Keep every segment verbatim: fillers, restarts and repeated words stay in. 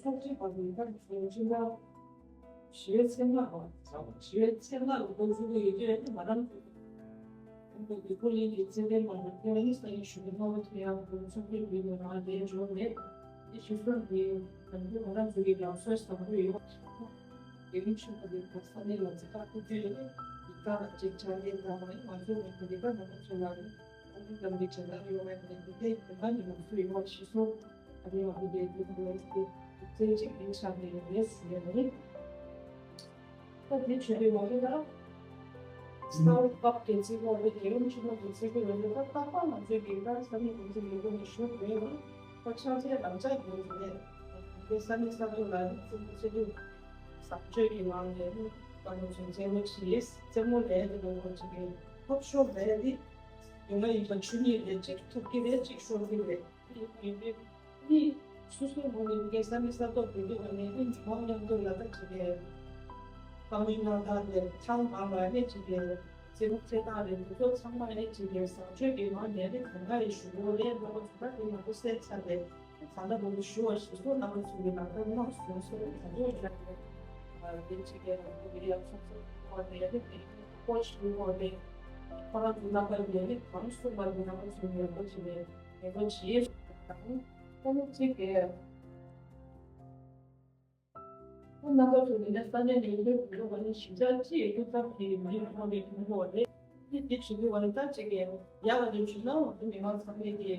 ཚོགས་ཆེན་པ་ནི་ད་ཆུང་ཆུང་ཞི་བའི་ཚེ་སྔ་བ་ཞི་བའི་ཚེ་སྔ་ལ་འགོ་འཛུགས་ཀྱི་ཡོད་ཀྱི་ཡོད་ཀྱི་མ་རང་ཚོ་ཀུན་གྱི་ཀུན་གླེང་གི་ཚེ་འདས་མ་རང་ཐོན་ནི་ས་ཡིན་ཞུ་གི་མ་བ་ཐོན་ཡང་ཀུན་ཚོགས་ཀྱི་ཡུལ་ནང་ལས་འཇོག་མེད། དེ་ཞུ་སོང་གི་ནང་དུ་མ་རང་ཚོ་གི་ལམ་སྲོལ་བཟང་པོ་ཡོད། དེ་རིང་ཆུ་ཁ་དེ་ག་ས་ནས་ལ་ཚེ་ཁ་ཐུག་དུས་ཡིན་ན་ཡིག་ཐག་ལ་གཅིག་ཆ་ལས་དང་ང་ཚོ་ང་ཚོ་ལས་ཀ་ནང་ཚོ་ལ་ནི་ཨ་ནི་ཀམ་པའི་བྱ་ལམ་ཡོང་བའི་ནང་དེ་དེ་ག་ནི་ང་ཚོ་ཡོང་བ་ཤི་སོང་། ཨ་ནི་ང་ཚོ་དེ་དུས་ང་ཚོ་ཚེ་གཅིག་གི་ཆ་ནས་ཡོང་བས་ཟེར་ནས་ད་དེ་བྱེད་དུས་ང་ཚོ་ད་སྟར་ཨབ་གི་ཚིག་ལོ་དེ་རྒྱལ་ཡུམ་ཆེན་མོ་གི་ཚིག་གི་ལོ་དེ་ད་རྟག་པར་ང་ཚོའི་གི་ད་ས་གནས་ང་ཚོ་ལས་ཁུངས་ནས་ཞུ་དགོས་ཡོད། ཁོ་ཆང་ཆེན་རང་ཅག་ཡོད་རེད། དེ་ས་གནས་ས་ཐོག་ལ་ནི་ཚིག་ཆེ་དུས་བཟང་སྤྱོད་ཀྱི་ངང་ནས་ནི་ང་ཚོ་མཛད་སྒོ་བྱེད་རྩེད་མོ་ལས་དེ་ལོ་ཁོ་ཅིག་གི་ཐོབ་ཤོར་རེད་དེ་ཡོང་ང་ཡིན་པ་ཆུ་གཉིས་རེད། གཅིག་ཐོབ་ཀྱི་རེད། གཅིག་ཤོར་གྱི་རེད། ཡིན་པས་ནི་སོ་སོའི་ངོས་ནས་ཀྱི་ས་གནས་ས་ཐོག་དེ་འདྲ་བ་ནས་ནི་མི་མང་མཉམ་དུ་ལ་ད་ཅིག་གི་བཀའ་མོལ་གནང་སྟངས་དེ་ཐེངས་མང་ལ་ནི་ཅིག་གི་རྩེད་མོ་རྩེ་སྟངས་རེད། དེ་ཚོ་ཚང་མ་ནི་ཅིག་གི་བཟང་སྤྱོད་ཀྱི་ངང་ནས་ནི་གང་ག་ཡི་ཞུ་སྒོ་ལས་འགྲོ་བ་ཚོ་ད་དེ་ང་ཚོ་སེམས་ཚ་རེད། ད་ལྟ་བར་དུ་ཞུ་བ་ཞུ་སོང་རྣམ་པ་ཚོ་གི་ནང་ད་གནང་སོང་སོང་ད་དུང་ཡང་དེ་ཅིག་གི་རང་ཚོ་གི་ཡག་ཚོགས་ཚོགས་པ་དེ་ནི་དེ་ཁོ་ཞུ་སྒོ་དེ་ཁོ་རང་ཚོ་རྣམ་པ་ཡོད་ནི་གང་སུ་བར་དུ་རྣམ་པ་ཚོ་ཡོད་པ་ཅིག་ནས། ངེས་པར་བྱེད་དང་། ཁོ་ནི་གཅིག་གིས་ཁོ་རྣམ་པ་ཚོ་ནི་ས་གནས་ནས་ཡོད་པའི་བོད་པ་ནི་གཞིས་ཆགས་སྤྱི་ཡི་སྐུ་ཚབ་ཀྱི་མི་ཁོང་རེད། ཁོང་ཁོ་རེད། ནི་འདི་བྱེད་དུས་བ་ནི་ད་གཅིག་གིས་ཡག་ག་ནས་བྱུང་ན་འོ་དེ་མི་མང་ཚང་མས་ཀྱི་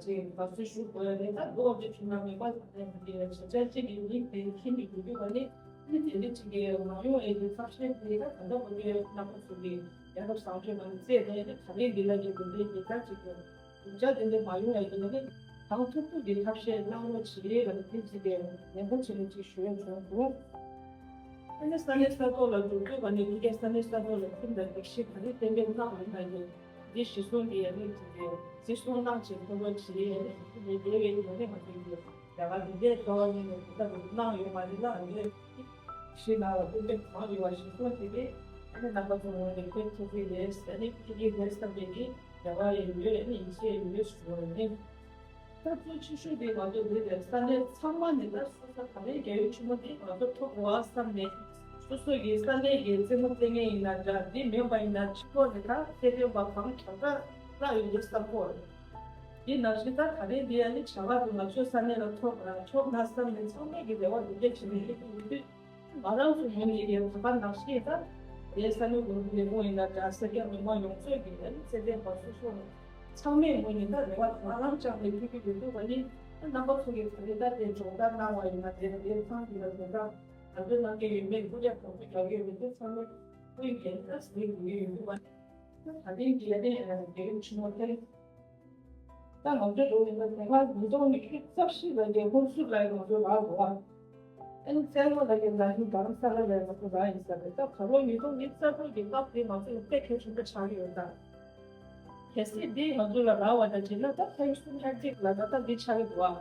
ཅིག་དགའ་བསུ་ཞུ་དགོས་རེད། ད་འགོ་འདི་བྱུང་ན་ངེས་པར་ས་གནས་ཀྱི་གཞིས་ཆགས་སྤྱི་ཡི་མི་དེ་ཁྱིམ་གྱི་བོད་པ་ནི་ནི་དེ་འདྲ་གཅིག་གིས་མ་ཡོང་ཨེ་དེ་ཚབ་ཤེས་དེ་ད་ད་ལྟ་བོད་པའི་རྣམ་པ་ཚོ་གི་ཡ་རབས་བཟང་སྤྱོད་ནང་རྩེ་ནས་ནི་ད་རིང་འདི་ལ་ཡོད་དེ་འདྲའི་གི་ད་གཅིག་གིས། བདེ་འཇགས་དེ་འདྲ་མ་ཡོང་ཡ་ཡིན་ན་ནི་གང་ཐུབ་ཐུབ་ཀྱི་ཐབས་ཤེས་གནང་རོགས་བྱེད་ལ་ནི་དེ་ཅི་སྟེ་ནན་པོ་བྱེད་ལ་ཅིག་ཞུ་ཡ་བྱུང་འདུག་ཨ་ནི་ས་གནས་ས་ཐོག་ལ་འགྲོ་དུས་བ་ནི་ཕ་གིའི་ས་གནས་ས་ཐོག་ལ་ཁྲིམས་དང་སྒྲིག་གཞི་ག་རེ་གཏན་འབེབས་གནང་ཡོད་ན་ཡང་འདི་གཞི་བཟུང་གི་ཡ་ནི་ཅི་སྟེ་གཞི་བཟུང་གནང་བྱེད་ཐུབ་པ་བྱེད་ཡ་ནི་དེ་འདྲའི་ཡ་ནི་མ་ཡིན་གྱི། རྒྱ་གར་འདི་འདྲའི་འགྲོ་བ་མི་ནས་འདི་ལྟ་བུ་གནང་ཡོད་མ་རེད་ལ། འདི་ཞིག་ནང་ལ་སྐུ་ཚེ་གང་ཡོད་པ་ཞིག་གསུངས་བྱས་ཏེ་ཨ་ནི་རྣམ་པ་ཚོ་ངོས་ནས་ཕེབས་ཐུབ་ཀྱི་རེད། ཨ་ནི་ཕེབས་ཀྱི་རེད་བསམ་པའི་གི་རེ་བ་ཡང་ཡོད། ཨ་ནི་ཡིད་ཆེས་ཡང་ཡོད་ཞུ་བ་ཡིན། ད་གཙོ་ཆེ་ཤོས་དེ་ང་ཚོ་འདི་རེད། ས་གནས་ཚང་མ་ནས་ད་སོ་སོ་ག་རེ་རྒྱལ་ཡུལ་ཆེན་མོ་འདི་ང་ཚོ་ཐོབ་དགོས་བསམ་ནས་སོ་སོ་གི་ས་གནས་ཀྱི་རྩེད་མོ་རྩེ་མཁན་ཡིན་ན་འདྲ། འདི་མིན་པ་ཡིན་ན་ཕྱི་ལོགས་ནས་ད་རྩེད་འགྲན་པ་གང་གང་འདྲ་བསླབ་ཡོང་གི་བསམ་གོ། དེ་ནང་བཞིན་ད་ད་རེས་འདི་ཡ་ནི་བྱ་བ་དེ་ང་ཚོའི་ས་གནས་ལ་ཐོབ་ན་ཆོག་ན་བསམ་ནས་ཚང་མས་ཀྱི་རེ་བ་འདི་འདྲ་བྱེད་ནས་ཡོད་དུས་ང་རང་ཚོ་ངོས་ནས་ཡང་ད་ག་ནང་བཞིན་ད་དེའི་ས་གནས་འགོ་འཛིན་ལས་ཁུངས་ཡིན་ན་འདྲ། སེར་སྐྱ་མི་མང་ཡོངས་རྫོགས་ཀྱི་ཡ་ནི་རྩེད་འགྲན་པ་སོ་སོ་ཚང་མས་ངོས་ནས་ད་རེ་བ་དང་བླངས་བཅངས་ནས་ཕུལ་གྱི་ཡོད་དུས་ང་ནི་རྣམ་པ་ཚོ་གིས་ད་རེས་ད་དེ་སྦྱོང་བརྡར་གནང་བ་ཡིན་ན་དེ་དེ་ཚང་གི་ལ་དེ་ད་ང་ཚོའི་ནང་གི་ཡོད་མེད་སྐུ་ལྕགས་གོང་ཚོད་རྒྱག་གི་ཡོད་མེད་དེ་ཚང་མས་ཁོའི་འགན་ད་ཟིན་དགོས་ཀྱི་ཡོད་དུས་ང་ནི། ད་ཐེངས་ཀྱི་ཨ་ནི་རྒྱལ་ཡུམ་ཆེན་མོ་དེ། ད་ང་ཚོའི་འགྲོ་ཡིན་ན་དེ་སྔ་ཉིས་སྟོང་ཉི་ཤུ་རྩ་བཞི་ལ་རྒྱལ་ཁོངས་སུ་ལ་ཡི་ང་ཚོ་རག་འགྲོ་བ། ཨ་ནི་བཙན་བྱོལ་ལ་ཡི་ན་ཧིང་རྡ་རམ་ས་ལ་ལ་ཡི་ང་ཚོ་རག་ཡིན་ས་རེད། ད་ད་ལོ་ཉིས་སྟོང་ཉི་ཤུ་རྩ་དྲུག་གི་སྐབས་དེ་ང་ཚོ་ལ་དཔེ་གལ་ཆེན་པོ་ཆགས་ཀྱི་ཡོད་ད། གལ་སྲིད་འདི་ང་ཚོ་ལ་རག་པ་དང་བྱས་ན་ད་ཕན་སུམ་ལྷག་ཅིག་ལ་ད་ལྟ་འདི་ཆགས་ཀྱི་འདུག་ཨ།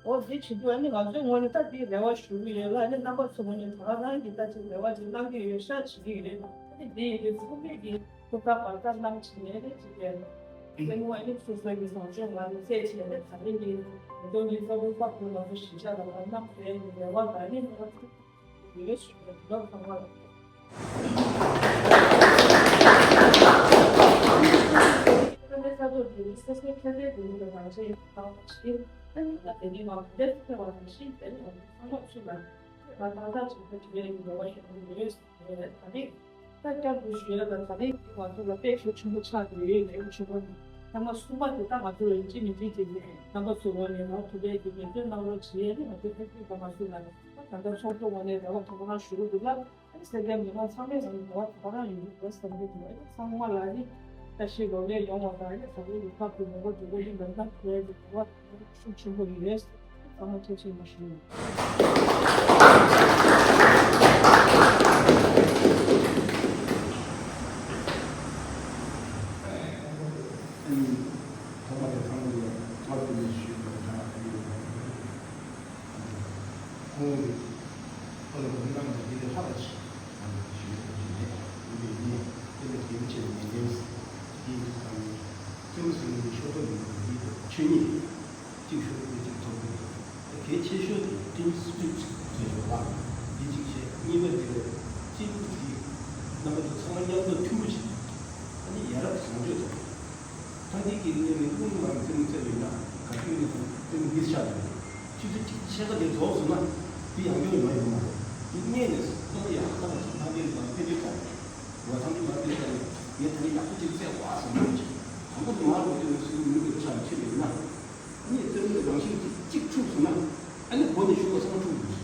འོ་འདི་བྱེད་དུས་ཨ་ནི་ང་ཚོའི་ངོས་ནས་ད་འདི་རེ་བ་ཞུ་གི་ཡོད་ལ། ཨ་ནི་རྣམ་པ་ཚོ་ངོས་ནས་ད་ག་རང་གིས་ད་ཅིག་རེ་བ་ཅིག་གནང་གི་ཡོད་ཤག་བྱེད་ཀྱི་ཡོད། ཨ་ནི་འདི་ཡི་གེ་ཚང་མས་ཀྱི་ཐུགས་ཐག་བར་ཐག་གནང་བྱས་ནས་ཨ་ནི་ཅིག་ཡོད། སེམས་ངོ་ཨ་ནི་སོ་སོ་གི་བཟང་སྤྱོད་ངང་ནས་བཙལ་བྱས་ནས་ད་རིང་གི་ཉིས་སྟོང་ཉི་ཤུ་རྩ་དྲུག་པ་ཁོ་ང་ཚོ་གཞིས་ཆགས་ལ་ང་གནང་བའི་རེ་བ་ད་ཨ་ནི་ང་ཚོ། ཡོད་ཞུ་བའི་ལོ་ཚང་མ་ལ། ས་གནས་ས་ཐོག་དེ་ནི་སོ་སོའི་ཁྱད་ལྡན་དེ་ཉིད་ལ་རང་བཞིན་ཡོད་པ་ཞིག་ཨ་ནི་ད་དེ་ནི་མ་འདེབས་ཐུབ་པ་ནང་བཞིན་དེ་ནི་ང་ཚོ་ཚང་མ་ཚུད་ལ་ང་ཏག་ཏག་བྱེད་ཐབས་བྱེད་པའི་རེ་བ་ཞུ་གི་ཡོད་ཟེར་ད་རེས། ད་བསྐྱར་དུ་ཞུ་ཡ་ལ་ད་རེས་ང་ཚོ་ལ་དཔེ་ཤུགས་ཆེན་པོ་ཆགས་ཀྱི་ཡོད། ལེའུ་ཆེན་པོ་ནི་ཐེངས་མ་གསུམ་པ་དེ་ད་ང་ཚོ་ལ་ཡིན་གཅིག་མིན་གཅིག་བྱས་ནས་རྣམ་པ་ཚོའི་ངོས་ནས་རག་ཐུབ་པའི་གི་ངེས་འཛིན་གནང་རོགས་བྱེད་ཡ་ནི་ང་ཚོའི་ཐུགས་ཁུར་དང་མ་སུ་ལ་ད་ལྟ་ཚོགས་གཙོ་ངོས་ནས་རེ་བ་དོ་སྣང་ཞུ་རྒྱུ་འདུག་ལ། ཨ་ནི་སེར་སྐྱ་མི་མང་ཚང་མས་ང་ཚོ་རེ་བ་དོ་སྣང་ཡོད་འདུག་བསམ་གྱི་འདུག་ཨ་ནི་ཚང་མ་ལ་ནི་བཀྲ་ཤིས་ལོ་ལེགས་ཡོང་བ་དང་ཨ་ནི་ད་ལོ་ཡུལ་ཁག་ཏུ་ངོ་རྒོལ་འགྲོ་སྒོ་ཡིན་པ་ན་ཐུབ་ཡ་གི་རེ་བ། ཤུགས་ཆེན་པོ་ཡོད། ཚང་མ་ཐུགས་རྗེ་ཆེ་ཞུ། ཁོང་གིས་ཁོ་ལ་མི་མང་གིས་དེ་ལས་ལྷག་པ་ཞིག་ཞུ་ཡོད་པ་ཞིག་མེད། དེ་ལས་ཞུ་ཡོད་པ་ཞིག་མེད། དེ་ལས་ཉིན་དེ་ལས་དེ་ཆེ་ཉིན་དེ་དེའི་ཁང་ནས་སྐྱེས་བུ་ཟེར་མཁན་གྱི་ཤོ་ཐོག་ཡིན་པ་འདི་ཆོས་ཉིད་གཅིག་ཤོར་དུས་གཅིག་ཐོབ་དགོས། དེ་གལ་ཆེ་ཤོས་དེ་ Team spirit ཞེས་པ་འདི་གཅིག་བྱས། གཉིས་པ་དེ་ལ་སྤྱི་འཐུས་ཀྱི་རྣམ་པ་ཚོ་ཚང་མ་མཉམ་དུ་མཐུན་པོ་བྱས། ཨ་ནི་ཡ་རབས་བཟང་སྤྱོད་དང་། ཐང་དེ་གི་ངོས་ནས་ཀླུ་མོ་ལ་རྩེད་མོ་རྩེ་བ་ཡིན་ན་ག་དུས་ནས་ཀླུ་མོ་འདི་ཆགས་ཡོད། ཆུ་ཚོད་གཅིག་ཕྱེད་ཀ་དེ་རྫོགས་སོང་ན་འདི་ཡང་སྐྱོན་ཡོང་ཡོད་མ་རེད། འདི་སྔས་ནས་བསམ་བློ་ཡག་པོ་བཏང་བ་ཞིག་ཐང་དེ་ལ་ཕན་ཐོགས་ཐོགས་བ། ཐང་དེ་མ་ཕན་ཐོགས་ནས་ངས་ད་ནི་ཡག་པོ་ཅིག་རྩེ་བ་བསམ་བློ་བྱས། དང་པོ་དེ་མ་རུ་དེ་ནས་སུའི་མི་དེ་ཆགས་ཆེ་བས་ན། ཨ་ནི་རྩེད་མོ་རང་བཞིན་གྱིས་གཅིག་འཁྲུགས་སོང་ན། ཨ་ནི་སྒོ་ནས་ཞུགས་པ་ཚང་མ་འཁྲུགས་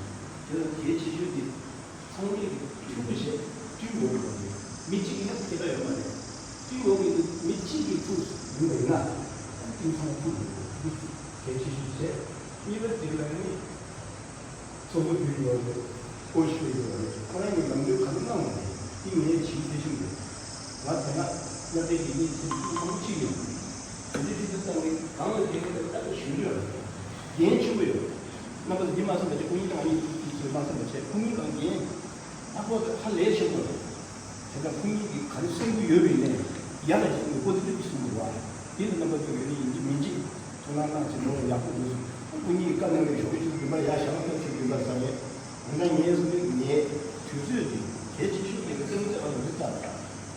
འགྲོ། དེ་ལ་གལ་ཆེ་ཤོས་དེ་ཚང་མས་ཀྱི་འཁྲུག་པོ་བྱས་བཏུལ་འོང་བ་རེད། མི་གཅིག་ཡིན་ན་ཁྱད་པར་ཡོད་མ་རེད། བཏུལ་འོང་གི་མི་གཅིག་གིས་འཁྲུགས་ཡིན་པ་ཡིན་ན། ཨ་ནི་དེང་སང་འཁྲུག་འགྲོ་གི་གལ་ཆེ་ཤོས་བྱས། གཉིས་པ་དེ་ལ་ནི། ཚོགས་པ་བརྒྱུད་ཡོད་རེད། ཨོ་ཤུ་ཡོད་རེད། ཁོ་རང་གི་ལམ་སྟོན་ག་རེ་གནང་བ་རེད། འདི་ངས་བྱེད་ཐུབ་ཀྱི་མེད། ང་དེ་སྔ་སློབ་གྲྭའི་དགེ་རྒན་ཚོས་ཐུགས་ཁུར་ཆེ་ཡོད། དེ་འདྲའི་ཆུ་ཚོད་བཏང་ནས་གང་ལ་དེ་ག་ལ་ལྟ་བ་ཞུ་རྒྱུ་རེད། འགན་ཆེན་པོ་ཡོད། རྣམ་པ་ཚོ་འདི་མ་བསམ་པ་བྱས། སྐུ་ཉིད་དང་ཨ་ནི་དུས་ཚོད་མ་བསམ་པ་བྱས། སྐུ་ཉིད་དང་འགན་ཧ་གོ་ཧ་ལས་ཆེན་པོ་རེད། དེ་ལྟར་སྐུ་ཉིད་ཀྱིས་ག་རེ་གསུང་གི་ཡོད་པ་ཡིན་ནའི་ཡར་ལ་ཞིག་ནས་ཀོ་ཙི་ཙི་གསུང་དགོས་པ། དེ་ལ་རྣམ་པ་ཚོས་ཡོད་ནི་ཡིན་གཅིག་མིན་གཅིག་ཐུགས་སྣང་གནང་བྱས་འགྲོ་བ་ཡག་པོ་འདུག་སྐུ་ཉིད་ཀྱི་བཀའ་གནང་བའི་ཞོགས་ཀྱི་ཆུ་ཚོད་བདུན་པ་ཡར་ཞག་ལ་ཐོག་ཆུ་ཚོད་བདུན་པ་ཟ་བས། འོ་ན་ངས་བཟོ་ནི་ངའི་དུས་ཚོད་འདི་གལ་ཆེ་ཤོས་དེ་ལ་རྩེད་མོ་རྩེ་བ་ལ་རིག་ཚར་བ།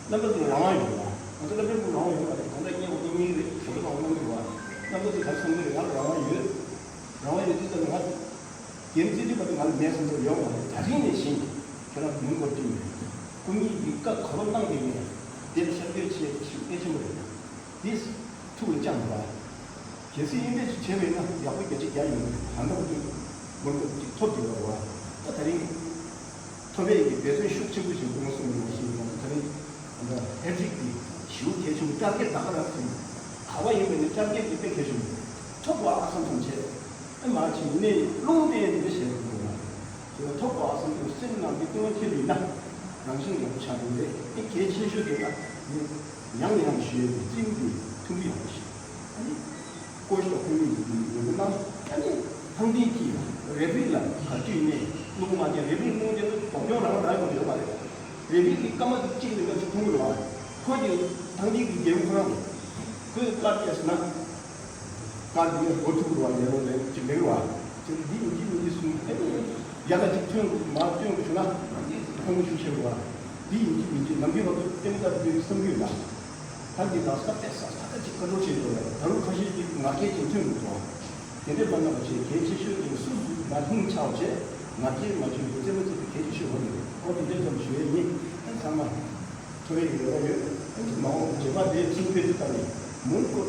རྣམ་པ་ཚོ་རང་དབང་ཡོད་པ། ང་ཚོ་སློབ་གྲྭའི་སྐོར་རང་དབང་ཡོད་པ་རེད། གང་ལྟར་ངས་འོ་དེ་གཉིས་རེད་ཞོགས་ཀྱི་རང་དབང་གནང་གི་རེད་པ། རྣམ་པ་ཚོས་ག་རེ་བསམ་གི་རེད། ང་ལ་རང་དབང་ཡོད། རང་དབང་ཡོད་དུས་ཙམ་ང་འགན་རྩིས་དུས་བར་དུ་ང་ལ་མེད་བསམ་ཚུལ་ཡོད་མ་རེད། ད་རིང་ནས་བཞིན་ཁྱེད་རང་མིང་སྐོར་བྲིས་ནས་སྐུ་ཉིད་ཀྱི་བཀའ་ག་པར་གནང་བའི་ངས་དེར་ཤར་བསྐྱོད་བྱེད་ཤུགས་གལ་ཆེན་པོ་རེད། འདི་ཐུགས་ལ་བཅངས་པ། གལ་སྲིད་ཨིན་པས་ཅིག་བྱས་པས་ན་ཡག་པོ་བརྒྱ་ཆ་བརྒྱ་ཡོང་གི་རེད། ད་ལྟ་བར་དུ་མང་པོ་ཅིག་ཐོབ་བསྡད་པ་རེད་པ། ད་ད་རིང་ཐོབ་པའི་གི་འབད་བརྩོན་ཤུགས་ཆེན་པོ་ཞིག་སྐུ་ངོ་གསུངས་ནས་ཤེས་ཡོང་། ད་རིང་ཧེ་ཊི་རིག་འདི་ཞེ་པོ་གལ་ཆེན་པོ། ཊར་གེཊ་ད་ག་རང་ཟིན་ག་པ་ཡིན་པ་ནི་ཊར་གེཊ་འདི་དཔེ་གལ་ཆེན་པོ་ཐོབ་པ་ཨ་སང་ཐམས་ཅད་ཨེ་མ་ཕྱིན་ནས་རླུང་བརྟེན་ནས་བྱས་པ་འདུག་ན། དེ་ལ་ཐོབ་པ་ཨ་སང་དུ་སེམས་ནང་གི་ལྟོས་ཁྱེར་ཡིན་ན་རང་བཞིན་ཡག་པོ་ཆགས་འདུག་རེད། ཨེ་གལ་ཆེ་ཤོས་དེ་ལ་ནི་ཡང་ནས་ཡང་ཞུས་ཡོད་པའི་རྩིས་འདི་ཐུགས་ཡག་པོ་ཞིག་ཨ་ནི། ཀོ་ཤ་ཁོ་གཉིས་ཀྱི་ཡོང་གི་ན། ཨ་ནི་ཐང་ཐིང་གིས་རེ་ཕི་ལ་ག་དུས་ནས་སློང་མ་བྱས། རེ་ཕི་སློང་རྒྱུ་ནི་དོགས་སྐྱོན་རང་རང་ཡོང་ཡོད་མ་རེད། རེ་ཕི་གི་སྐར་མ་གཅིག་ནས་ལྔ་ཅིག་མཐོང་གི་རེད་པ། ཁོ་གི་ཐང་ཐིང་གི་རྒྱལ་པོ་ཁོ་རང་རེད། ཁོས་ཀར་བལྟས་ན་ཀར་འདི་ནས་འགོ་ཐུག་རེད་པ། ཡེ་ལོ་ལེན་ཅིག་ལེགས་རེད་པ། ཅིག་འདི་ཡིན་གཅིག་མིན་གཅིག་གསུང་། ཨ་ནི་ཡ་ལ་ཅིག་ཐོན་མ་ཐོན་གི་བྱུང་ན་ཁོང་ཤུགས་ཆེ་རེད་པ། འདི་ཡིན་གཅིག་མིན་གཅིག་ནམ་རྒྱུན་ང་ཚོ་ལྟེ་བ་ལྟ་བུའི་བསམ་རྒྱུ་ལ། ད་འདི་ལ་ས་དཔེ་ས་ས་ད་ཅིག་ཁ་འགྲོ་བྱེད་འགྲོ་བས། ད་རུང་ཁ་ཤས་ཅིག་ང་རྒྱལ་ཅན་ཐོན་འདུག་དོ། དེ་འདྲའི་མ་གནང་བ་བྱས། གལ་ཆེ་ཤོས་དེ་སུ་མ་ལྷུང་ཆགས་བྱས་ང་རྒྱལ་མ་བྱུང་བའི་རྩེད་མོ་རྩེ་དེ་གལ་ཆེ་ཤོས་ཧོ་ནི་རེད། ཨོ་དེ་འདྲའི་ཙམ་ཞུ་ཡས་ཡིན། ཨ་ཚང་མ་ཐོ་རེ་ཡོད་ར་ཡོད། ཨ་ནི་མ་འོངས་རྗེས་མ་དེ་ཚུན་ཕེབས་དུས་ད་ནི་མུན་སྐོར་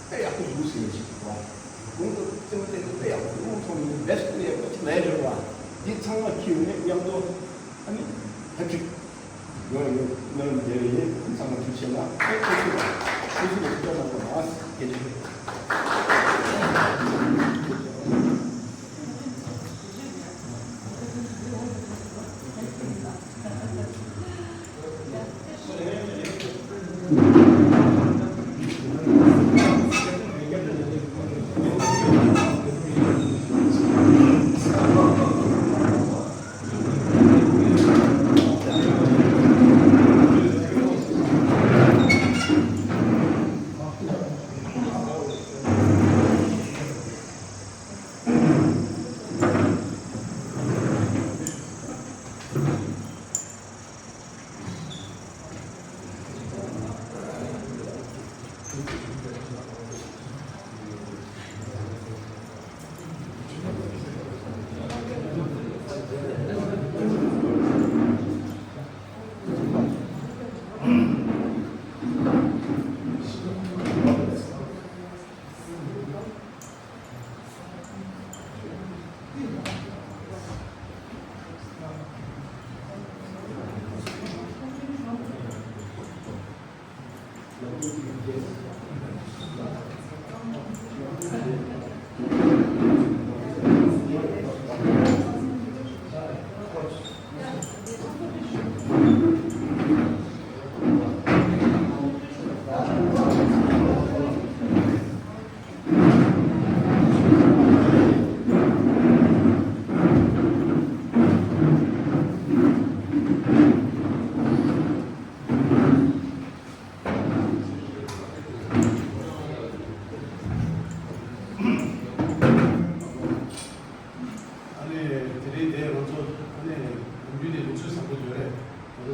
དཔེ་ཡག་པོ་འདུག་ཟེར་ཞིག་བ། མུན་སྐོར་རྩེད་མོ་རྩེ་དེ་དཔེ་ཡག་པོ་འདུག་སོང་ནས་བེ་སི་ཊི་དཔེ་ཡག་པོ་ཅིག་ལས་ཡོད་བ། འདི་ཚང་མ་ཁྱེར་ནས་མཉམ་དུ་ཨ་ནི་ཧེ་ཊི་རིག་ཡོང་ཡོང་སྨོན་ལམ་རྒྱལ་བའི་ཡིན། ཚང་མ་ཐུགས་ཆེ་ལ་ཨེ་ཁྱེད་ཚོ་ལ་ཐུགས་ཆེ་ལ་ཐུགས་ཆེ་ལ་ཐུགས་ཆེ་ལ་ཐུགས་ཆེ་ལ།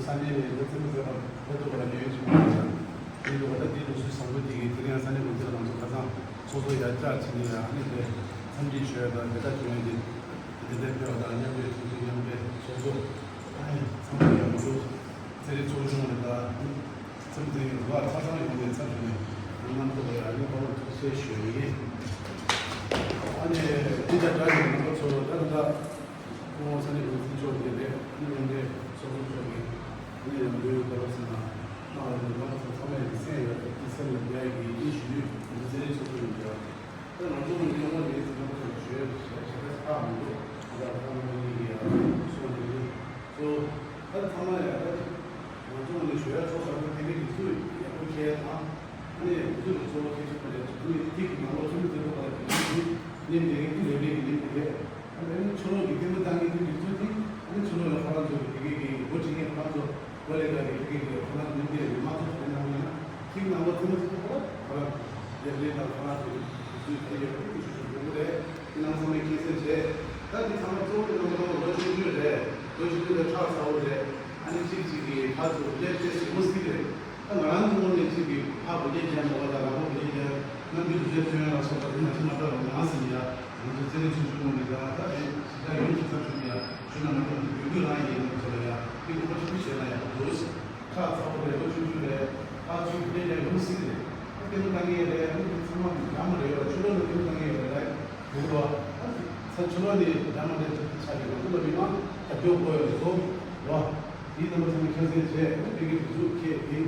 ས་གནས་ནས་འདི་ཚེ་མི་ཚེ་བར་ཕེབས་ཐུབ་པ་ལ་རྒྱུན་ཞུ་བ་དང་། དེའི་ཐོག་ད་ལྟའི་ལུགས་སྲོལ་བཟང་པོ་དེ་གིས་དེ་རིང་ས་གནས་འགོ་འཛིན་ལ་ང་ཚོ་ཁ་སང་ཚོགས་གཙོ་ཡར་བཅར་བྱས་ནས་ཨ་ནི་དེ་འཚམས་འདྲི་ཞུ་ཡ་དང་དེ་ལྟ་བྱུང་ཡ་དེ་དེ་ལྟར་ཕེབས་པ་དང་མཉམ་འབྲེལ་ཚོགས་ཆུང་མཉམ་འབྲེལ་ཚོགས་གཙོ་ཨ་ནི་ཚང་མ་ཡང་ང་ཚོ་རྩེད་རིགས་ཚོགས་ཆུང་ནས་ད་ཨ་ནི་འཚམས་འདྲི་ཡོད་ལ་ཚ་ཚང་ཡོང་ནས་ཚབ་ཞུས་ནས་རྣམ་རྟོག་ཡ་ཨ་ནི་ཁོ་རང་ཐུགས་རྗེ་ཆེ་ཞུ་ཡ་ཡིན། ཨ་ནི་འདི་དང་སྦྲགས་ནས་རྣམ་པ་ཚོ་ད་ད་ལྟ། སྐུ་ངོ་ས་གནས་འགོ་འཛིན་མཆོག་གིས་རེད། ཨ་ནི་མཉམ་འབྲེལ་ཚོགས་གཙོ་མཆོག་གིས་ཨ་ནི་ཡང་འདུལ་བའི་བཀའ་སློབ་ཟེར་ན་གནང་བ་དེ་རྣམ་པ་ཚོ་ཚང་མས་ཀྱི་གསན་ཡོད་པའི་སེམས་ལ་རྒྱ་ཡི་ཡིད་ཆེས་ཞུ་ཡོད། འདི་ཚེ་རིང་ཚོགས་གཙོ་ཡིན་པ། ད་ང་ཚོ་ནི་སྐྱོ་བོ་རེད་ཟེར་ན་ཁོ་ཚོ་ཞུ་ཡོད་ཞེས་ཞེ་དྲག་ཁག་མི་འདུག་ད་ལྟ་ཁོང་རྣམ་པ་གཉིས་ཀྱིས་ཡང་གསུངས་པ་དེ་ཚོ་ད་ཚང་མ་ཡང་ད་ང་ཚོ་ནི་ཞུ་ཡ་ཚོགས་ས་ཁུལ་ཕན་པའི་དུས་ཚོད་ཡག་པོ་ཁེལ་དང་། ཨ་ནི་དུས་ཚོད་ཀྱི་གཙོ་བོ་གལ་ཆེན་པོ་རེད། དུས་ཚོད་ཀྱི་ཐིག་གི་ནང་ལོགས་ཚུན་ཚོད་ཐུག་པ་ལ་དེ་ཚོ་ནི་ནི་འདི་རིང་གི་ལས་རིགས་ཀྱི་ནི་དེ་རེད། ཨ་ནི་ཕྱི་ལོགས་ཀྱི་ལྟད་མོ་ལྟ་མཁན་གྱི་དུས་ཚོད་དེ་ཨ་ནི་ཕྱི་ལོགས་ལ་ཁོ་རང་ཚོ་གི་དེ་གའི་གི་འགོ་ཁྲིད་མཁན་ཁོ་རང་ཚོ་འགོ་ལས་ཀ་གི་དེ་གའི་གི་ཁོ་རང་ཚོ་ནི་འདི་རེད། མི་མང་ཚོ་དེ་ནང་ལ་ཡིན་ན་ཐིག་ནང་ལོགས་ལྟད་མོ་ཚོ་ཐུག་པ་ལ་ཁོ་རང་ལས་རིགས་དང་ཁོ་རང་ཚོ་གི་དུས་ཚོད་ག་རེ་ཡོད་པ་དེ་ཚོ་ཞུ་དགོས་རེད། དེ་ནང་ཚང་མས་མཁྱེན་གསལ་བྱས། ད་འདི་ཚང་མ་གཙོ་བོ་དེ་ནང་ཚང་མ་ལོ་ཆུང་ཆུང་རེད། ལོ་ཆུང་ཆུང་དེ་ཁྲག་ཚ་བོ་རེད། ཨ་ནི་གཅིག་གཅིག་གིས་ཕར་ཚུར་སླེབས་ཏེ་གཟིགས་མོ་གཟིགས་རེད། ད་ང་རང་ཚོ་ངོས་ནས་གཅིག་གིས་ཕ་བུ་སྐྱེས་ཅན་མོ་བ་དང་རང་མོ་བུ་སྐྱེས་ཅན་རྣམ་འགྱུར་རྫས་ཐོན་ཡ་ལ་སོགས་པ་དེ་མ་ཤེས་མ་འདྲ་བ་མང་ཟིན་ཡ། ང་ཚོ་རྩེད་རིགས་ཆུང་ཆུང་ངོས་ནས་ཀྱང་ད་རེས་གཞིས་ཆགས་ཡོངས་ཀྱི་ཚབ་ཞུས་ནས་ཡ་ཞུ་ན་མ་གཏོགས་འདི་དགོས་དགོས་རང་ཡིན་ནས་ཚོ་ལ་ཡ་ཏིག་ཏིག་ཁོ་ཆུང་ཆུང་བྱས་ན་ཡ་འདུག་ཁ་ཚ་པོ་རེད། ལོ་ཆུང་ཆུང་རེད། ཁ་ཚུགས་རེད་ཡ་ཡོང་སྲིད་རེད། ཨ་ལྟད་མོ་ལྟ་མཁན་རེད། ཨ་ནི་ཚང་མ་འདྲ་མ་རེད་ཡོད་ལ་ཕྱི་ལོགས་ལ་ལྟད་མོ་ལྟ་མཁན་ཡོད་རེད་ལ། འདུག་རོ། ཨ་ཚ་ཕྱི་ལོགས་ནས་འདྲ་མ་རེད་ཆགས་ཀྱི་ང་ཚོ་ལ་མི་མང་རྒྱབ་སྐྱོར་དགོས་ཡོད་རེད་སོ། རོ། དེའི་རྣམ་པ་ཚང་མ་ཁྱད་བསད་བྱས་ཨ་ནི་དེ་གའི་དུས་ཚོད་ཁྱེད་དེ།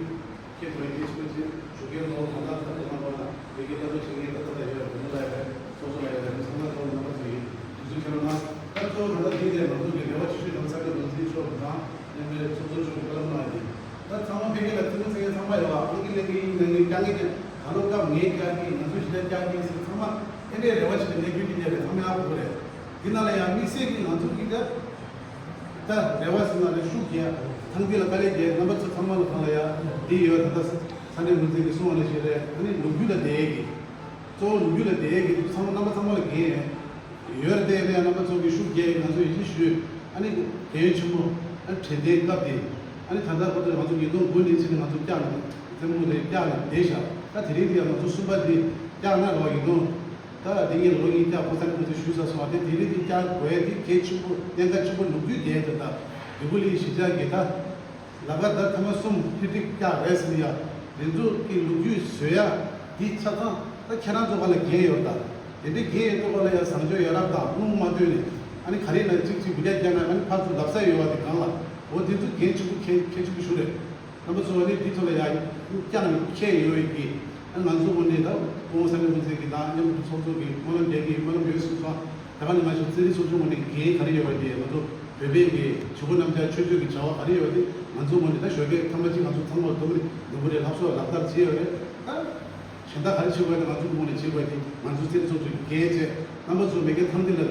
ཁྱེད་ཚོས་ངས་ཞུ་བ་བྱེད་ཞུ་མཁན་ཚོ་ད་ལྟ་ད་ལྟ་ནང་ལོགས་ལ་བོད་ཀྱི་ལྟ་གྲུབ་བྱེད་མཁན་ད་ལྟ་ད་ཡོད་རེད། བུ་མོ་ལ་ཡོད་རེད། ཚོགས་གཙོ་ལ་ཡོད་རེད། ཚང་མ་ཚོ་རྣམ་པ་ཚོ་ཡིན། དུས་ཚོད་ཁྱེད་རང་ད་གཙོ་བོ་ད་ལྟ་དེ་ལས་ང་ཚོ་གི་རེ་བ་ཆེ་ཤོས་ད་ས་གནས་འགོ་འཛིན་མཆོག་དང་མཉམ་འབྲེལ་ཚོགས་གཙོ་མཆོག་གི་བཀའ་སློབ་གནང་ཡོད་དེ། ད་ཚང་མ་ཕ་གི་ལ་ཐུགས་ཁུར་ཚད་ཚང་མ་ཡོད་པ་ཨང་ཀི་ལེན་གི་ཡིན་ནང་ངས་རྒྱག་ངེས་ཀྱང་ད་ལོ་སྐབས་ངས་རྒྱག་གི་ང་ཚོ་ཞི་བདེ་རྒྱག་གི་ཟེར་ཚང་མ་ཨེ་འདྲའི་རེ་བ་ཆེ་བའི་གནས་ཚུལ་འདི་འདྲ་རེད། ཚང་མ་ཡག་པོ་རེད། འདི་ནང་ལ་ཡང་དམིགས་བསལ་གྱི་ང་ཚོ་གི་ད། ད་རེ་བ་ཟེར་ན་ནི་ཤུགས་རྒྱས། ཐང་འདི་ལ་དཀའ་ལས་རྒྱས། རྣམ་པ་ཚོ་ཚང་མ་ལ་གང་ལ་ཡ་འདི་ཡོད། ད་ལྟ་ས་གནས་འགོ་འཛིན་གྱིས་གསུངས་པ་ནང་བཞིན་རེད། ཨ་ནི་ལོ་རྒྱུས་ལ་བསྡད་ཡས་ཀྱི། གཙོ་བོ་ལོ་རྒྱུས་ལ་བསྡད་ཡས་ཀྱི་ཚང་མ་རྣམ་པ་ཚང་མ་ལ་འགན་ཡོད་རེད། དེ་ནས་རྣམ་པ་ཚོ་གིས་ཤུགས་རྒྱས་ང་ཚོ་ཡིད་ཆེས་ཞུས། ཨ་ནི་རྒན་ཡོལ་ཆེན་མོ་ཨ་དྲན་རྟེན་སྐབས་དེ་ཨ་ནི་ད་ལྟ་བར་དུ་ང་ཚོ་ཉིས་སྟོང་དགུ་ནས་ཕྱིན་ནས་ང་ཚོ་བཀྱག་ནས་རྩེད་མོ་དེ་བཀྱག་ནས་བསྡད་བཞག་ད་དེ་རིང་འདི་ཡང་ང་ཚོ་གསུམ་པ་དེ་བཀྱག་ན་རོགས་ཡིན་ནོ། ད་དེ་ངས་ལོ་གཉིས་བསྐྱར་ཕོ་གསར་ནས་ཁོ་ཚོས་ཞུས་ཚར་སོང་བ་དེ་དེ་རིང་དེ་བསྐྱར་དགོས་ཡས་དེ་གལ་ཆེན་པོ་གནད་འགག་ཆེན་པོ་ལོ་རྒྱུས་དེ་དེ་ད་འདི་གུ་ལི་གཞིས་ཆགས་ཀྱི་ད་ལ་ཀ་ད་ཐེངས་མ་གསུམ་ཧེ་ཊི་རིག་བསྐྱར་རེད་ཟེར་ནི་ཡ་དེ་ཚོ་གི་ལོ་རྒྱུས་བཟོ་ཡ་དེ་ཆ་ཚང་ད་ཁྱེད་རང་ཚོ་ག་ལ་འགན་ཡོད་ད། དེ་འདྲའི་འགན་ཡོད་ཚོ་ག་ལ་ཡ་བཟང་སྤྱོད་ཡ་རབས་དང་སྣུམ་མ་བཏོན་ནས་ཨ་ནི་ག་རེ་ན་གཅིག་གཅིག་འབུད་རྒྱག་རྒྱག་ན་ཨ་ནི་ཕར་ཚུར་ལབ་ས་ཡོད་བ་དེ་གང་ལ་འོ་དེ་ཚོ་གལ་ཆེན་པོ་གལ་གལ་ཆེན་པོ་ཞིག་རེད། རྣམ་པ་ཚོ་ནི་འདི་ཚོ་ལ་ཡང་བསྐྱངས་ནས་ཁྱེད་ཡོད་ཀྱི། ང་ཚོ་ངོས་ནས་ད་སྐུ་ངོ་ས་གནས་འགོ་འཛིན་གྱི་དང་མཉམ་དུ་ཚོགས་གཙོ་གི་སྨོན་ལམ་རྒྱག་གི་སྨོན་ལམ་ཡོད་གསུངས་སོང་། དེ་ག་ནས་མ་གཞི་རྩེད་རིགས་ཚོགས་ཆུང་ངོས་ནས་འགན་ག་རེ་ཡོད་པ་དེ་ང་ཚོ་བོད་པའི་གི་བྱེད་སྒོ་རྣམ་གཞག་ཆོས་སྤྱོད་ཀྱི་བྱ་བ་ག་རེ་ཡོད་པ་དེ་ང་ཚོ་ངོས་ནས་ད་ཞོགས་ཀས་ཐ་མ་གཅིག་ང་ཚོ་ཚང་མ་ལ་དུམ་རེ་དུམ་བུ་རེ་ལྷབ་སོགས་ལག་བསྟར་བྱས་ཡོད་རེད་ད། གཞན་དག་ག་རེ་བྱེད་དགོས་ན་ང་ཚོ་ངོས་ནས་བྱེད་དགོས་ཏེ་ང་ཚོ་རྩེད་རིགས་ཚོགས་ཆུང་གི་འགན་བྱས་རྣམ་པ་ཚོ་མེ་ཁའི་ཐང་འདི་ལ་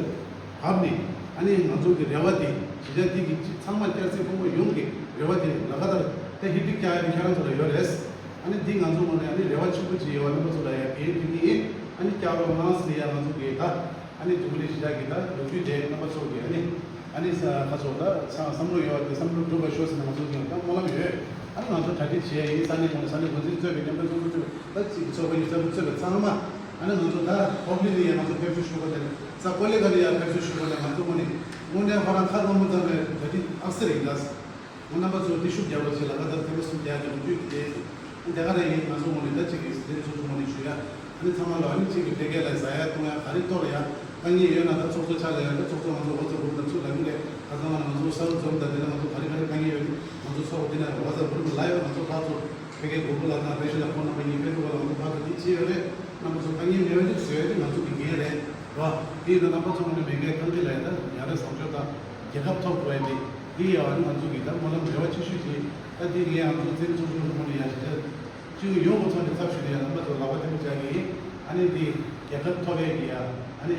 བབས་ནས་ཨ་ནི་ང་ཚོ་གི་རེ་བ་དེ་གཞིས་ཆགས་འདི་གི་ཚང་མ་སྐྱ་སེར་ཕོ་མོ་ཡོངས་ཀྱི་རེ་བ་དེ་ལག་པ་ལྟར་ད་ཧི་ཏིག་རྒྱག་ཡ་དེ་ཁྱེད་རང་ཚོ་ལ་ཡོད་རེད། ཨ་ནི་འདི་ང་ཚོ་ངོས་ནས་ཨ་ནི་རེ་བ་ཆེན་པོ་ཅིག་ཡོད་པ་རྣམ་པ་ཚོ་ལ་ཡ་འགན་འཁྲི་གི་ཡིན། ཨ་ནི་བསྐྱར་རོགས་གནང་ཟེར་ཡ་ང་ཚོ་གི་ད་ཨ་ནི་འདི་གུ་ནས་གཞིས་ཆགས་ཀྱི་ད་ལོ་རྒྱུས་དེ་རྣམ་པ་ཚོ་གི་ཨ་ནི། ཨ་ནི་ས་ཁ་སོགས་ད་ཚང་བསམ་བློ་ཡོད་པ་དེ་བསམ་བློ་འགྲུབ་པ་ཤོག་ཟེར་ནས་ང་ཚོ་ཀྱང་ད་སྨོན་ལམ་ཡོད། ཨ་ནི་ང་ཚོ་གྲ་སྒྲིག་བྱས་ཡིན། ས་གནས་ཁོངས་ནས་ས་གནས་འགོ་འཛིན་གཙོས་པའི་མཉམ་འབྲེལ་ཚོགས་འདུ་གཙོས་པའི་ད་ཅིག་ཚོགས་པ་ཡིན་ས་གཙོས་པའི་ཚང་མ་ཨ་ནི་ང་ཚོ་ད་ཧོབ་ལི་ལི་ཡང་ང་ཚོ་ཕེབས་བསུ་ཞུ་དགོས་དེ་ས་ཀོ་ལི་ག་ལི་ཡང་ཕེབས་བསུ་ཞུ་དགོས་དེ་ང་ཚོ་ངོས་ནས་དངོས་གནས་ཁོ་རང་ཁ་སྐམ་པོ་ཙམ་རེད། གྲ་སྒྲིག་ཨག་ས་རེད་ཡིན་ད། ང་རྣམ་པ་ཚོ་འདི་ཤུགས་རྒྱག་པ་ཞིག་ལ་ཁ་ཐར་ཐེངས་མ་གསུམ་རྒྱག་གི་ལོ་རྒྱུས་ཀྱི་དེ་དེ་ག་རེ་ཡིན། ང་ཚོ་ངོས་ནས་ད་ཅིག་གི་སྲིད་དོན་ཚོགས་གཙོ་ངོས་ནས་ཞུ་ཡ། ཨ་ནི་ཚང་མ་ལ་ཨ་ནི་གཅིག་གི་ཕ་གི་ལ་ཟ་ཡ་བཏུང་ཡ་ག་རེ་གཏོར་ཡ། དཀའ་ངལ་ཡོད་ན་ད་ཚོགས་གཙོ་ཕྱག་ལ་ཡོད་ན་ཚོགས་གཙོ་ང་ཚོ་WhatsApp group ནང་ཚུར་ལབ་ཀྱི་རེད། ཁ་སང་ང་ང་ཚོ་ས་འུ་འཛོམས་དང་དེ་ནས་ང་ཚོ་ག་རེ་ག་རེ་དཀའ་ངལ་ཡོད་ན་ང་ཚོ་ཚོགས་དེ་ནས་WhatsApp group ལ་ཡོད། ང་ཚོ་ཕར་ཚུར་ཕ་གིའི་གོ་སྐབས་ལ་དང་བེ་ཤི་ལ་ཁོང་རྣམ་པ་གཉིས་ཕེབས་ཐུབ་པ་ལ་ང་ཚོ་ཕར་ཚུར་དེ་བྱས་ཡོད་རེད། རྣམ་པ་ཚོ་དཀའ་ངལ་མེད་པ་ཅིག་བཟོས་ཏེ་ང་ཚོ་གི་འགན་རེད་རོ། དེ་ཡིན་ན་རྣམ་པ་ཚོ་ངོས་ནས་མེ་ཁའི་ཐང་དེ་ལ་ཡང་ད་ཡང་རེ་བཟང་སྤྱོད་དང་རྒྱལ་ཁབ་ཐོབ་དགོས་ཡ་དེ་དེ་ཡང་ང་ཚོ་གི་ད་སྨོན་ལམ་རེ་བ་ཆེ་ཤོས་ཅིག་ད་དེ་ངས་ང་ཚོ་རྩེད་རིགས་ཚོགས་ཆུང་ངོས་ནས་ཡང་ཞིག་ད། སྤྱི་ཡོངས་ཀྱི་ཚོགས་ནས་ཚབ་ཞུས་ནས་རྣམ་པ་ཚོ་ལག་པ་ཐལ་མོ་སྦྱར་གྱི་ཡིན། ཨ་ནི་འདི་རྒྱལ་ཁབ་ཐོབ་པའི་གི་ཡ་ཨ་ནི་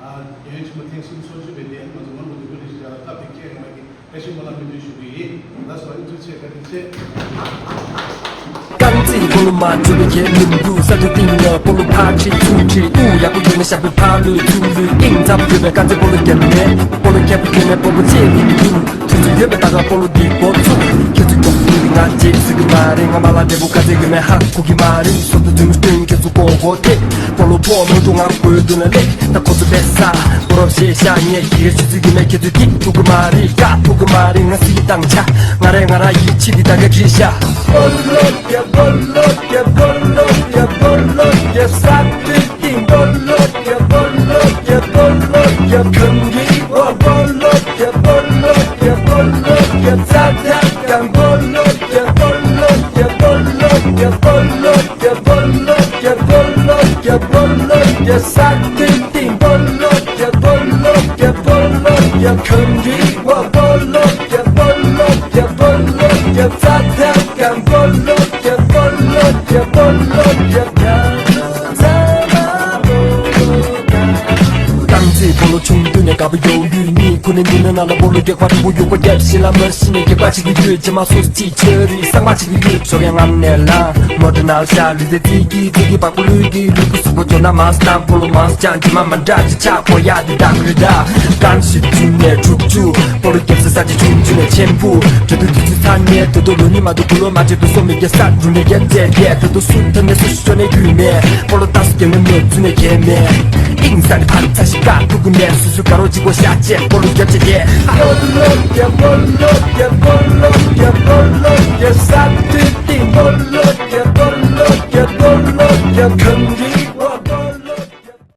ཨ་རྒྱལ་ཡོངས་ཆེན་མོ་ཐེངས་གསུམ་སོ་བཅུ་པའི་དེ་ང་ཚོ་ངོ་མ་འདུག་གི་རེད་ཞེས་སྐབས་དེ་སྐྱེལ་ཡོང་བ་གི་བཀྲ་ཤིས་སྨོན་ལམ་སྨོན་འདུན་ཞུ་གི་ཡིན། ད་སོ་ཨ་ནི་ཐུགས་རྗེ་ཆེ། བཀའ་དྲིན་ཆེ། རྐང་རྩེད་སྤོ་ལོ་མ་གྲུབ་པའི་ཁྱད་མི་འདུག་ས་ཆ་སྟེང་ནས་སྤོ་ལོ་ཕར་ཁྲིད་ཚུར་ཁྲིད། དབུགས་ཡག་པོ་ཡོད་ན་ཞབས་པད་ཕར་ལུས་ཚུར་ལུས། དབྱིངས་འཛམ་ཡོད་པའི་རྐང་རྩེད་སྤོ་ལོ་རྒྱབ་ནས་སྤོ་ལོ་མཁས་པོ་ཁྱོད་ནས་སྤོ་བོ་ཅེས་མི་ཡིན། དུས་ཚོད་ཡོད་པའི་ད་ག་སྤོ་ལོ་འདི་སྤོ་ཚུགས། ཅིག་སྲིད་གི་མ་རེད། ང་མ་ལ་འབྲས་བུ་ཁ་ཚིག་གི་མེད་ཧ་གོ་གི་མ་རེད། སོ་ཏུ་དུས་མི་སྟོན་ཁྱེད་ཚོ་ཀོ་ཀོ་ཐེ། སྤོ་ལོ་ཕོ་མོ་ཏུ་ང་གོས་དུ་ན་ལེ། ད་ཁོ་ཚོ་བེ་ས་སྤོ་རོ་ཞེ་ཤ་ཉེ་གི་རེ་ཆུ་ཚིག་གི་མེད་ཁྱེད་ཚོ་ཐིག་ཐུག་གི་མ་རེད། ཀ་ཐུག་གི་མ་རེད། ང་སྲིད་གི་དང་ཆ་ང་རེ་ང་ར་ཡིད་ཆེས་དེ་ད་ག་གི་ཤ། སྤོ་ལོ་ཀྱ་སྤོ་ལོ་ཀྱ་སྤོ་ལོ་ཀྱ་སྤོ་ལོ་ཀྱ་ས་ཏི་ཏི་སྤོ་ལོ་ཀྱ་སྤོ་ལོ་ཀྱ་སྤོ་ལོ་ཀྱ་ཁམ་གི་བ་སྤོ་ལོ་ཀྱ་སྤོ་ལོ་ཀྱ་སྤོ་ལོ་ཀྱ་ས་ཏ་ཀ་སྤོ་ལོ་ཀྱ་སྤོ་ལོ་ཀྱ་སྤོ་ལོ་ཀྱ་སྤོ་ལོ་ཀྱ་སྤོ་ལོ་ཀྱ་སྤོ་ལོ་ཀྱ་སྤོ་ལོ་ཀྱ་ས་ཏི་ཏི་སྤོ་ལོ་ཀྱ་སྤོ་ལོ་ཀྱ་སྤོ་ལོ་ཀྱ་ཁམ་གི་བ་སྤོ་ལོ་ཀྱ་སྤོ་ལོ་ཀྱ་སྤོ་ལོ་ཀྱ་ས་ཏ་ཀ་སྤོ་ལོ་ཀྱ་སྤོ་ལོ་ཀྱ་སྤོ་ལོ་ཀྱ། ཏང་ཙེ་སྤོ་ལོ་ཆུང་དུས་ནས་དགའ་པོ་ཡོད་ཡུལ་གཉིས་ཁོ་ནས་འདི་ནས་ན་ལ་སྤོ་ལོ་རྒྱག་པ་རིང་པོ་ཡོད་པ་རྒྱབ་ཤིང་ལ་མར་ཤི་ནས་རྒྱག་པ་ཅིག་གི་ཡོད་ཅེ་མ་སོ་ཅིག་ཆོས་རིག་གསར་མ་ཅིག་གི་ཡོད་ཆོ་གའི་ངམ་ནས་ལ་མོ་ཏི་ནལ་ཤ་ལུས་དེ་ཙི་གི་ཙི་གི་པགས་པོ་ལུས་གི་ལུས་པོ་སུ་པོ་ཅོ་ན་མ་སྟམ་སྤོ་ལོ་མ་སྤྱང་ཅི་མ་མ་འདྲ་ཅི་ཆག་པོ་ཡ་དི་དག་རི་དག་གང་ཞིག་ཅུང་ནས་དྲུག་ཅུ་སྤོ་ལོ་རྒྱབ་ས་ས་ཅི་ཆུང་ཆུང་ནས་ཆེན་པོ་དྲི་དུ་དུ་ཚུ་ཚ་ནས་དུ་དུ་ལོ་ནི་མ་དུ་གུ་ལོ་མ་ཅི་དུ་སོ་མི་རྒྱ་ས་རུ་ནས་རྒྱ་མཛད་རྒྱ་དུ་དུ་སུ་ཐ་ནས་སུ་ཤོ་ནས་རྒྱུས་མེད་སྤོ་ལོ་ཏ་སུ་རྒྱ་ནས་མོ་ཚུ་ནས་རྒྱ་མེད་ཨིང་ས་ནི་ཕ་རི་ཚ་ཞིག་ཀ་ཐུག་གུ་ནས་སུ་སུ་དགའ་རོ་ཅིག་པོ་ཤ་ཅེ་སྤོ་ལོ་རྒྱབ་ཅེ་རྒྱ། སྤོ་ལོ་རྒྱ་སྤོ་ལོ་རྒྱ་སྤོ་ལོ་རྒྱ་སྤོ་ལོ།